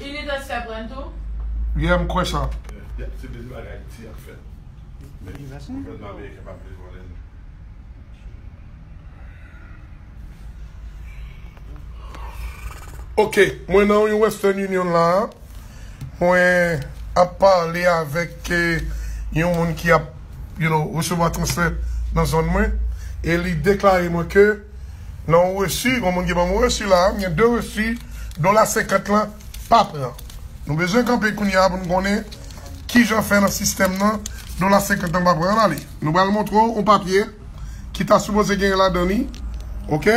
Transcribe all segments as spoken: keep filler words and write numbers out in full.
Unit Transfer pran tou? Yeah, m kwè sa. Y ap se de bagay ti ap fèt. Men gouvènman ameriken pa vle vòlè nou. Ok, mwen nan yon Western Union la. Mwen ap pale avèk eh, yon moun ki ap you know, resevwa transfè nan zòn mwen. E li deklare mwen ke nan yon resi, yon moun ki ban mwen resi la, gen de resi, dola senkant lan pa pran. Nou bezwen kanpe kounye a pou n konnen kijan fè nan sistèm nan, dola senkant lan pa pran. Ann ale. Nou pral montre w yon papye ki ta sipoze gen ladan li. Ok?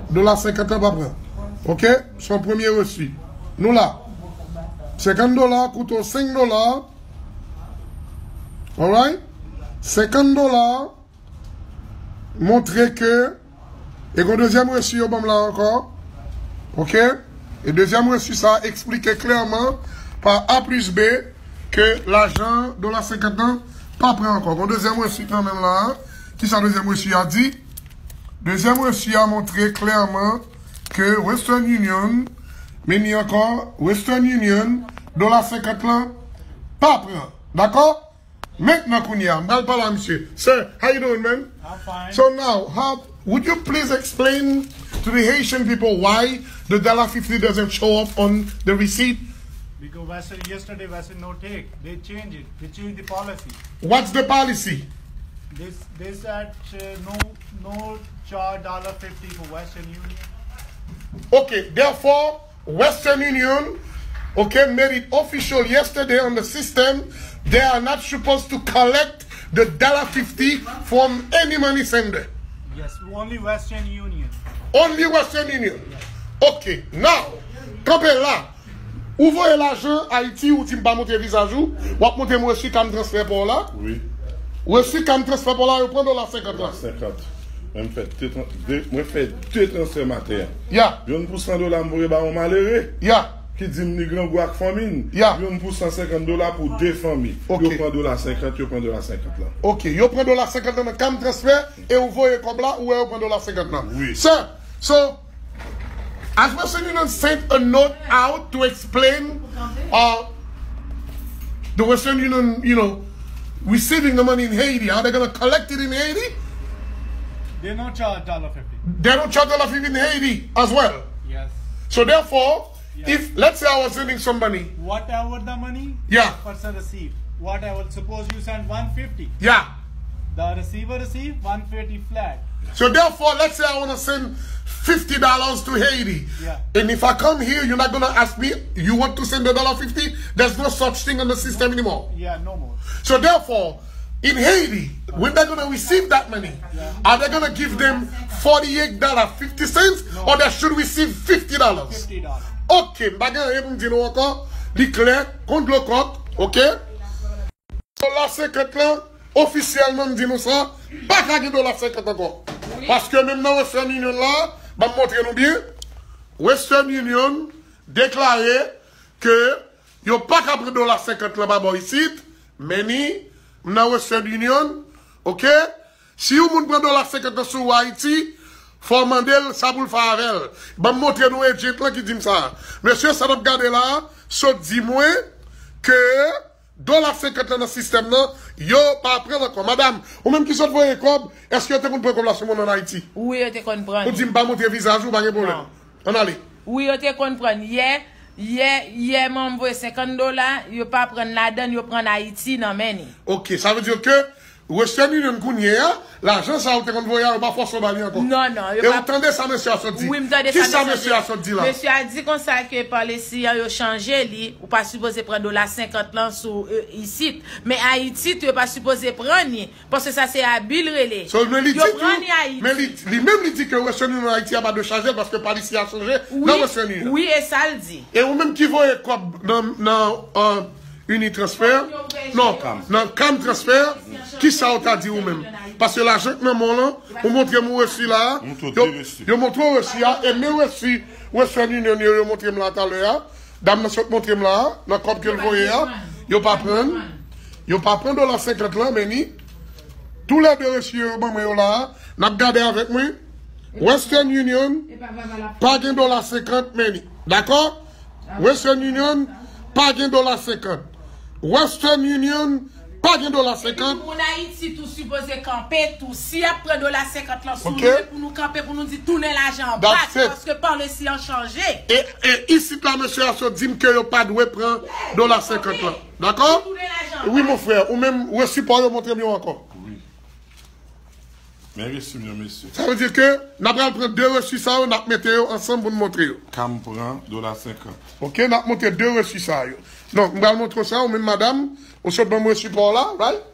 Dola senkant lan pa pran. Ok? Se yon premye resi. Nou la. Senkant dola koute w senk dola. Alright? Senkant dola montre ke e gon dezyèm resi yo ban m la ankò. Ok? E dezyèm resi sa eksplike klèman pa A plis B ke lajan dola senkant lan pa pran ankò. Gon dezyèm resi kanmenm la. Kisa dezyèm resi a di? Dezyèm resi a montre klèman ke Western Union, men ni ankò, Western Union, dola senkant lan pa pran. Dakò? Mentnan kounye a, m pral pale a misye. Sir, how you doing, man? I'm fine. So now, how would you please explain to the Haitian people why the dollar fifty doesn't show up on the receipt? Because Western yesterday Western no take. They change it. They change the policy. What's the policy? They they said uh, no no charge dollar fifty for Western Union. Okay, therefore, Western Union, okay, made it official yesterday on the system. They are not supposed to collect the dollar fifty from any money sender. Yes, only Western Union. Only Western Union. Okay, now, kanpe la. Ou voye lajan Ayiti, ou di m pa montre vizaj ou, w ap montre m resi Cam Transfer pa w la. Wi. Resi Cam Transfer pa w la, yo pran dola senkant lan. Senkant. Mwen fè de, tran- de, mwen fè de transfè maten an. Ya, Yonn pou san dola m voye ba yon malere ya. Ki di m li grangou ak fanmi n. Ya. Yonn pou san senkant dola pou de fanmi. Ok. Yo pran dola senkant, yo pran dola senkant lan. Ok, yo pran dola senkant lan nan Cam Transfer e ou voye kòb la, ou wè yo pran dola senkant lan. Wi. Sir, so, as Western Union sent a note out to explain uh, the Western Union, you know, receiving the money in Haiti, are they going to collect it in Haiti? They no charge dollar fifty. They don't charge dollar fifty in Haiti as well. Yes. So therefore, Yeah. if let's say I was sending some money, Whatever the money, Yeah. Person receive. Whatever. Suppose you send one fifty. Yeah. The receiver receive one fifty flat. So therefore, let's say I want to send fifty dollars to Haiti. Yeah. And if I come here, you're not going to ask me, you want to send the dollar fifty? There's no such thing in the system anymore. Yeah, no more. So therefore, in Haiti, when they're going to receive that money, are they going to give them forty-eight dollars fifty cents or they should receive fifty dollars? Fifty dollars. Ok, m pa gen anyen pou m di nou ankò. Li klè, kon dlo kòk, ok? Dola senkant lan, ofisyèlman m di nou sa, pa ka gen dola senkant ankò. Paske menm nan Western Union la, ban m montre nou byen, Western Union deklare ke yo pa ka pran dola senkant lan pa bò isit, men ni m nan Western Union, ok? Si yon moun pran dola senkant lan sou ou Ayiti, fò w mande l sa pou l fè avè l. Ban m montre nou agent lan ki di m sa. Mesye sa n ap gade la, sot di mwen ke dola senkant lan nan sistèm nan, yo pa pran l ankò. Madam, ou menm ki sot voye kòb, èske yo te konn pran kòb la sou moun ann Ayiti? Wi, yo te konn pran Ou di m pa montre vizaj ou, pa gen pwoblèm. Non. Ann ale. Wi, yo te konn pran. Yè, yè, yè, mwen voye senkant dola, yo pa pran ladan, yo pran Ayiti nan men ni. Ok, sa vle di ke Western Union kounye a, lajan sa ou te konn voye a, yo pa fòse w ba li ankò. Non, non, yo E pa ou tande sa mesye a sot di? Wi, m tande Ki sa sa mesye a sot di la? Mesye a di konsa ke pa lesi an yo chanje li, ou pa sipoze pran dola senkant lan sou euh, isit. Men Ayiti tou, yo pa sipoze pran ni, paske sa se abi l rele. So, men li Yo di pran tou, ni Ayiti. Men li, li menm li di ke Western Union Ayiti a pa dwe chaje l paske pa li si a chanje Wi, nan Western Union. Wi, e sa l di. E ou menm ki voye kòb nan, nan uh, Unitransfer, non, nan Cam Transfer, ki sa ou ta di ou menm? Paske lajan k nan men w lan, ou montre m ou resi la, M montre w yo, de resi. Yo montre w resi a, e men resi Western Union yo, yo montre m la talè a, dam nan sot montre m la, nan kòb ke l voye a, yo pa pran, yo pa pran dola senkant lan, men ni, tou lè de resi yo, yo ban mwen yo la, n ap gade avèk mwen, Western Union, pa gen dola senkant, men ni, dakò? Western Union pa gen dola senkant. Western Union pa gen dola senkant. Epi moun Ayiti tou sipoze kanpe tou. Si y ap pran dola senkant lan sou nou, se pou nou kanpe, pou nou di tounen lajan an bak, paske pale si an chanje. E, e isit la, mesye a sot di m ke yo pa dwe pran dola senkant lan. Dakò? Wi, mon frè. Ou menm, resipò yo, montre m yo ankò. Men resi m yo, mesye. Sa vle di ke n ap pral pran de resi sa yo, n ap mete yo ansanm pou n montre yo. Ka m pran dola senkant. Ok, n ap montre de resi sa yo. Non, m pral montre w sa, ou menm madam, ou sot ban m resi pa w la, right?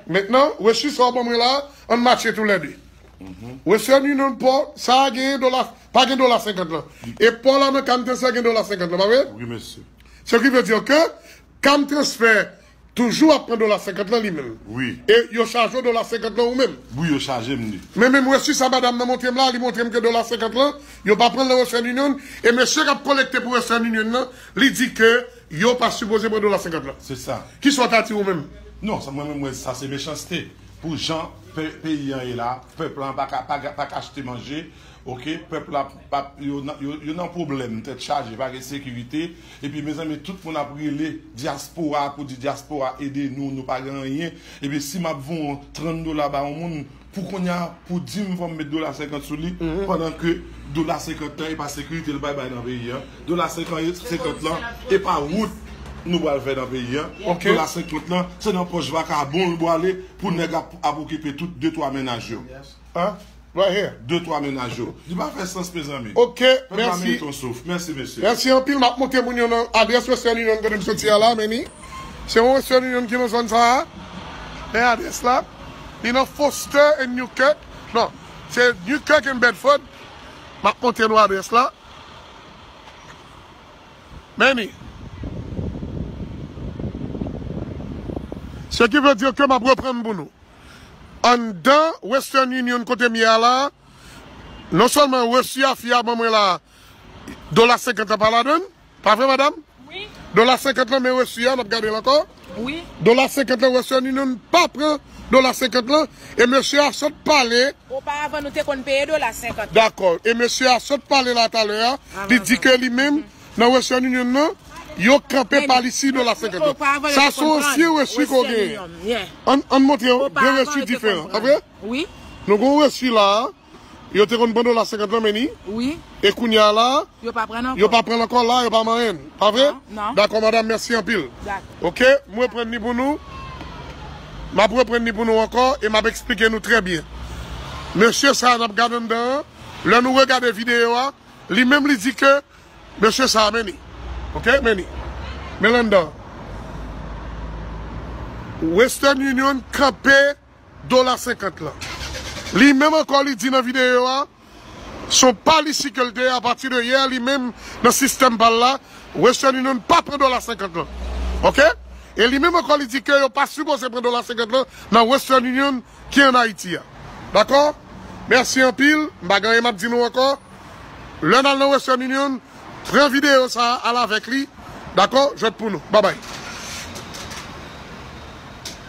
Mentnan, resi sa w ban mwen la, ann matche toulède. Western Union pa w, sa a genyen dola, pa gen dola senkant lan. E pa w la nan Cam Transfer gen dola senkant lan, pa vre? Wi, mesye. Ce qui veut dire que Cam Transfer toujou ap pran dola senkant lan li menm. Wi. E yo chaje w dola senkant lan ou menm. Wi, yo chaje m li. Men menm resi sa madanm nan montre m la, li montre m ke dola senkant lan, yo pa pran l nan Western Union, e mesye k ap kolekte pou Western Union nan, li di ke yo pa sipoze pran dola senkant lan. Se sa. Kisa w ta di ou menm? Non, sa mwen menm, mwen, sa se mechanste. Pou jan pe-, peyi an ye la, pèp lan pa ka, pa ka, pa ka achte manje, ok? Pèp la, pa, yo nan, yo, yo nan pwoblèm, tèt chaje, pa gen sekirite. Epi, mezanmi, tout moun ap rele dyaspora pou di dyaspora ede nou, nou pa gen anyen. Epi, si m ap voye trant dola ba yon moun, pou kounye a, pou di m fò m met dola senkant sou li, pandan ke dola senkant lan, e pa sekirite l bay bay nan peyi an. Dola senkant, senkant lan, e pa wout nou pral fè nan peyi an. Ok. Dola senkant lan, se nan pòch vakabon l pwale pou nèg ap, ap okipe tout de twa mennaj yo. Hein? Right here. De twa mennaj yo. Li pa fè sans, mezanmi. Ok, mèsi. Mèsi, mesye. Mèsi anpil. M ap montre moun yo nan adrès Western Union kote m soti a la, Manny. Se yon Western Union ki nan zòn sa a. Men adrès la. Li nan Foster and Newkirk. Non, se Newkirk and Bedford. M ap montre nou adrès la. Manny. Ce qui veut dire que m ap reprann pou nou. Anndan Western Union kote m ye a la, non sèlman resi a fi a ban mwen la, dola senkant lan pa ladan l, pa vre, madanm? Wi. Dola senkant lan, men resi a, n ap gade l ankò. Wi. Dola senkant lan, Western Union pa pran dola senkant lan, e mesye a sot pale. Oparavan, nou te konn peye dola senkant. Dakò. E mesye a sot pale la talè a, li di ke li menm, nan Western Union nan, yo kanpe pa li si dola senkant lan. Sa se yon ansyen resi ke w genyen. Ann, ann montre yo de resi diferan, pa vre? Wi. Nou gen yon resi la a, yo te konn pran dola senkant lan, Manny. Wi. E kounye a la, yo pa pran l ankò la, yo pa manyen l, pa vre? Non. Dakò, madanm, mèsi anpil. Dakò. Ok, m reprann li pou nou. M ap reprann li pou nou ankò e m ap eksplike nou trè byen. Mesye sa a n ap gade anndan an, lè nou regade videyo a, li menm li di ke mesye sa a, Manny. Ok, Manny. Men l anndan. Western Union kanpe dola senkant lan. Li menm ankò, li di nan videyo a, se yon pa li si ke l te ye, apati de yè, li menm nan sistèm pa l la, Western Union pa pran dola senkant lan. Ok? E li menm ankò, li di ke yo pa sipoze pran dola senkant lan nan Western Union ki ann Ayiti a. Dakò? Mèsi anpil. M pa gen anyen m ap di nou ankò. Lè n al nan Western Union, pran videyo sa a, al avèk li. Dakò? Jwèt pou nou. Babay.